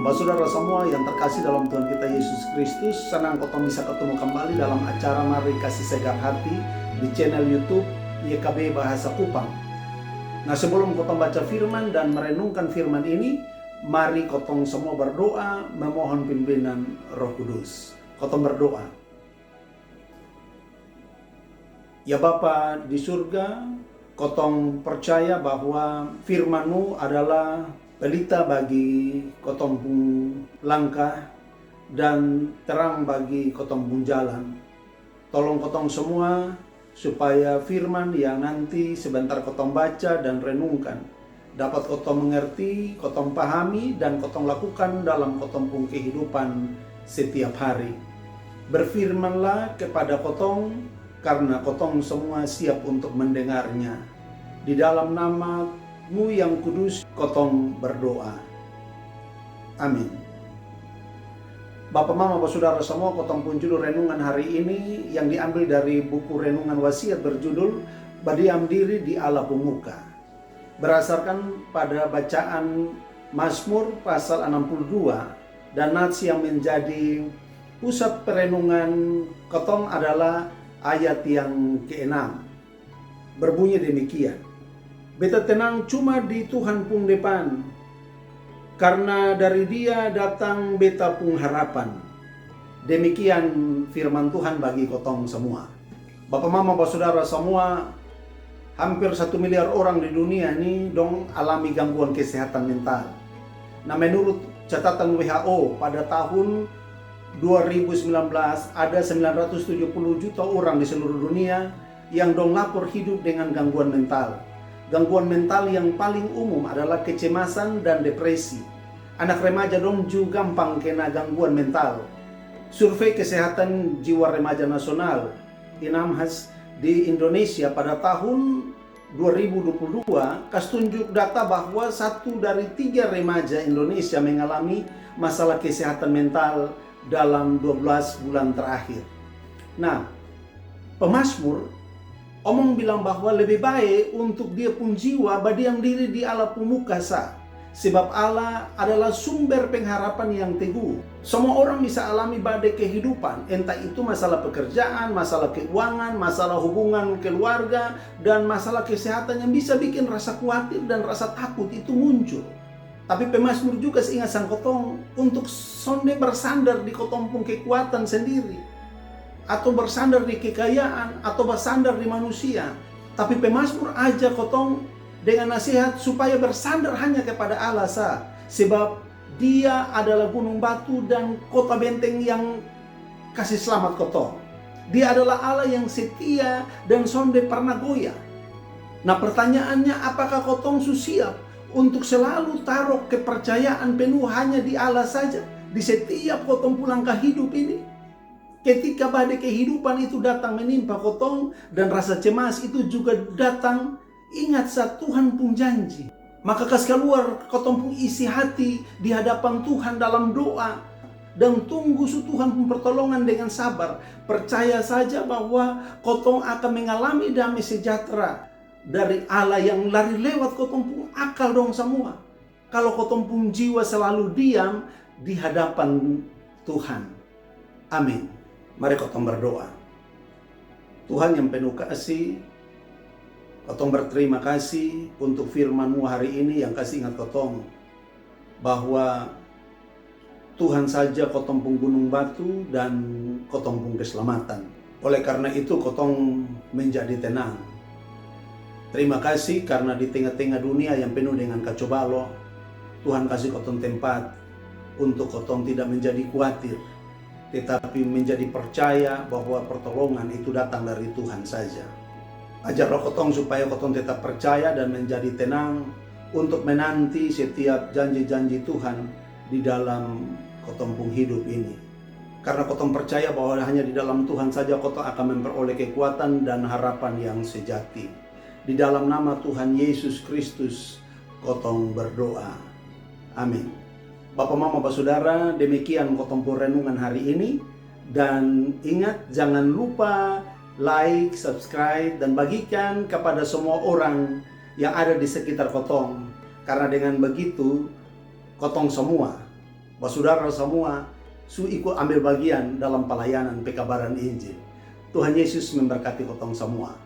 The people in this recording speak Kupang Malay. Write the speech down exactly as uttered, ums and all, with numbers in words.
Basudara samua yang terkasih dalam Tuhan kita Yesus Kristus, sanang kotong bisa ketemu kembali dalam acara Mari Kasi Segar Hati di channel YouTube Y K B Bahasa Kupang. Nah, sebelum kotong baca firman dan merenungkan firman ini, mari kotong semua berdoa memohon pimpinan Roh Kudus. Kotong berdoa. Ya Bapa di surga, kotong percaya bahwa firman-Mu adalah pelita bagi kotong pung langkah dan terang bagi kotong pung jalan. Tolong kotong semua supaya firman yang nanti sebentar kotong baca dan renungkan dapat kotong mengerti, kotong pahami, dan kotong lakukan dalam kotong pung kehidupan setiap hari. Berfirmanlah kepada kotong, karena kotong semua siap untuk mendengarnya. Di dalam nama-Mu yang kudus kotong berdoa. Amin. Bapa mama basudara semua, kotong pung judul renungan hari ini yang diambil dari buku renungan Wasiat berjudul Badiam Diri di Allah pung Muka. Berdasarkan pada bacaan Mazmur pasal enam puluh dua, dan nats yang menjadi pusat perenungan kotong adalah ayat yang keenam. Berbunyi demikian, "Beta tenang cuma di Tuhan pung depan, karna dari Dia datang beta pung harapan." Demikian firman Tuhan bagi kotong semua. Bapa mama basudara semua, hampir satu miliar orang di dunia ni dong alami gangguan kesehatan mental. Nah, menurut catatan W H O, pada tahun dua ribu sembilan belas ada sembilan ratus tujuh puluh juta orang di seluruh dunia yang dong lapor hidup dengan gangguan mental. Gangguan mental yang paling umum adalah kecemasan dan depresi. Anak remaja dong ju gampang kena gangguan mental. Survei Kesehatan Jiwa Remaja Nasional, INAMHAS, di Indonesia pada tahun dua ribu dua puluh dua kasi tunjuk data bahwa satu dari tiga remaja Indonesia mengalami masalah kesehatan mental dalam dua belas bulan terakhir. Nah, pemazmur omong bilang bahwa lebe bae untuk dia pung jiwa badiam diri di Allah pung muka sa, sebab Allah adalah sumber pengharapan yang teguh. Semua orang bisa alami badai kehidupan, entah itu masalah pekerjaan, masalah keuangan, masalah hubungan keluarga, dan masalah kesehatan yang bisa bikin rasa kuatir dan rasa takut itu muncul. Tapi pemazmur juga kasi ingat sang kotong untuk sonde bersandar di kotong pung kekuatan sendiri, atau bersandar di kekayaan, atau bersandar di manusia. Tapi pemazmur aja kotong dengan nasihat supaya bersandar hanya kepada Allah sa, sebab Dia adalah gunung batu dan kota benteng yang kasi slamat kotong. Dia adalah Allah yang setia dan sonde parna goyah. Nah, pertanyaannya, apakah kotong su siap untuk selalu taro kepercayaan penuh hanya di Allah saja di setiap kotong pung langkah hidup ini? Ketika badai kehidupan itu datang menimpa kotong dan rasa cemas itu juga datang, ingat sa Tuhan pung janji. Maka kasi kaluar kotong pung isi hati di hadapan Tuhan dalam doa dan tunggu su Tuhan pung pertolongan dengan sabar. Percaya saja bahwa kotong akan mengalami dame sejahtera dari Allah yang lari lewat kotong pung akal dong samua, kalo kotong pung jiwa selalu diam di hadapan Tuhan. Amin. Mari kotong berdoa. Tuhan yang penuh kasih, kotong berterima kasih untuk firman-Mu hari ini yang kasi ingat kotong bahwa Tuhan saja kotong pung gunung batu dan kotong pung keselamatan. Oleh karna itu kotong menjadi tenang. Terima kasih karna di tenga-tenga dunia yang penuh dengan kacobalo, Tuhan kasi kotong tempat untuk kotong tidak menjadi kuatir, tetapi menjadi percaya bahwa pertolongan itu datang dari Tuhan saja. Ajarlah kotong supaya kotong tetap percaya dan menjadi tenang untuk menanti setiap janji-janji Tuhan di dalam kotong pung hidup ini. Karna kotong percaya bahwa hanya di dalam Tuhan saja kotong akan memperoleh kekuatan dan harapan yang sejati. Di dalam nama Tuhan Yesus Kristus kotong berdoa. Amin. Bapa mama basudara, demikian kotong pung renungan hari ini. Dan ingat, jangan lupa like, subscribe, dan bagikan kepada semua orang yang ada di sekitar kotong. Karna dengan begitu, kotong semua Basudara samua su iko ambil bagian dalam palayanan pekabaran Injil. Tuhan Yesus memberkati kotong samua.